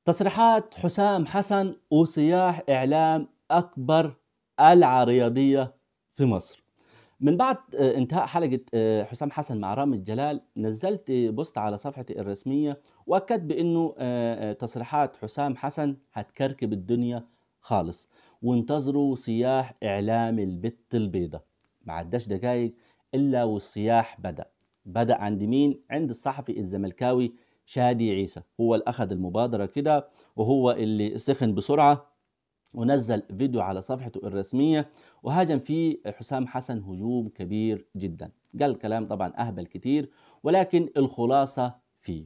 تصريحات حسام حسن وصياح إعلام أكبر قلعة رياضية في مصر. من بعد انتهاء حلقة حسام حسن مع رامي جلال، نزلت بوست على صفحتي الرسمية وأكدت بأنه تصريحات حسام حسن هتكركب الدنيا خالص، وانتظروا صياح إعلام البت البيضة. ما عداش دقايق إلا والصياح بدأ عند مين؟ عند الصحفي الزملكاوي شادي عيسى. هو اللي أخذ المبادرة كده، وهو اللي سخن بسرعة ونزل فيديو على صفحته الرسمية وهاجم فيه حسام حسن هجوم كبير جدا. قال كلام طبعا أهبل كتير، ولكن الخلاصة فيه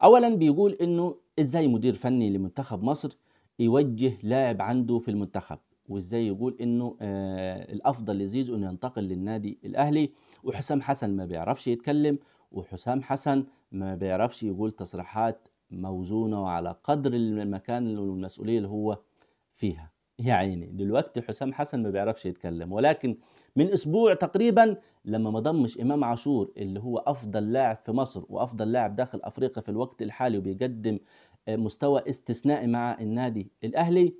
أولا بيقول إنه إزاي مدير فني لمنتخب مصر يوجه لاعب عنده في المنتخب، وإزاي يقول إنه الأفضل لزيزو إنه ينتقل للنادي الأهلي، وحسام حسن ما بيعرفش يتكلم، وحسام حسن ما بيعرفش يقول تصريحات موزونة وعلى قدر المكان والمسؤولية اللي هو فيها. يا عيني دلوقتي حسام حسن ما بيعرفش يتكلم، ولكن من اسبوع تقريبا لما ما ضمش امام عاشور اللي هو افضل لاعب في مصر وافضل لاعب داخل افريقيا في الوقت الحالي وبيقدم مستوى استثنائي مع النادي الاهلي،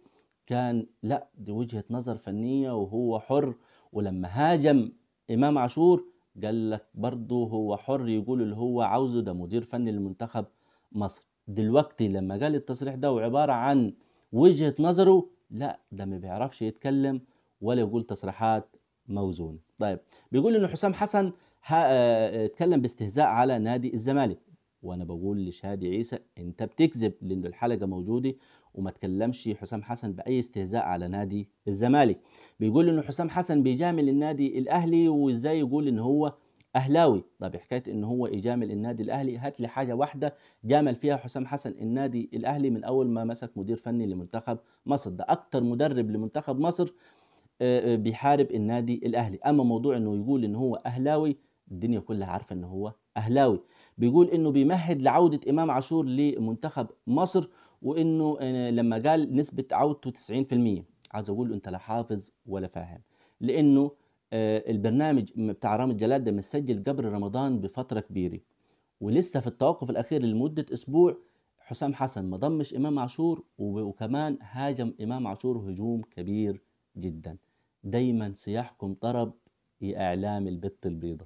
كان لا دي وجهة نظر فنية وهو حر. ولما هاجم امام عاشور قال لك برضه هو حر يقول اللي هو عاوزه، ده مدير فني لمنتخب مصر. دلوقتي لما قال التصريح ده وعبارة عن وجهة نظره، لا ده ما بيعرفش يتكلم ولا يقول تصريحات موزونة. طيب بيقول انه حسام حسن اتكلم باستهزاء على نادي الزمالك، وانا بقول لشادي عيسى انت بتكذب، لان الحلقة موجودة وما تكلمش حسام حسن باي استهزاء على نادي الزمالك. بيقول انه حسام حسن بيجامل النادي الاهلي، وازاي يقول ان هو اهلاوي؟ طب حكاية ان هو يجامل النادي الاهلي، هات لي حاجة واحدة جامل فيها حسام حسن النادي الاهلي من اول ما مسك مدير فني لمنتخب مصر. ده اكتر مدرب لمنتخب مصر بيحارب النادي الاهلي. اما موضوع انه يقول ان هو اهلاوي، الدنيا كلها عارفه ان هو اهلاوي. بيقول انه بيمهد لعودة امام عاشور لمنتخب مصر، وانه لما قال نسبه عودته 90%، عايز اقول له انت لا حافظ ولا فاهم، لانه البرنامج بتاع رامي جلال ده مسجل قبل رمضان بفترة كبيرة، ولسه في التوقف الأخير لمدة أسبوع حسام حسن ما ضمش إمام عاشور، وكمان هاجم إمام عاشور هجوم كبير جدا. دايما صياحكم طرب يا إعلام البت البيضة.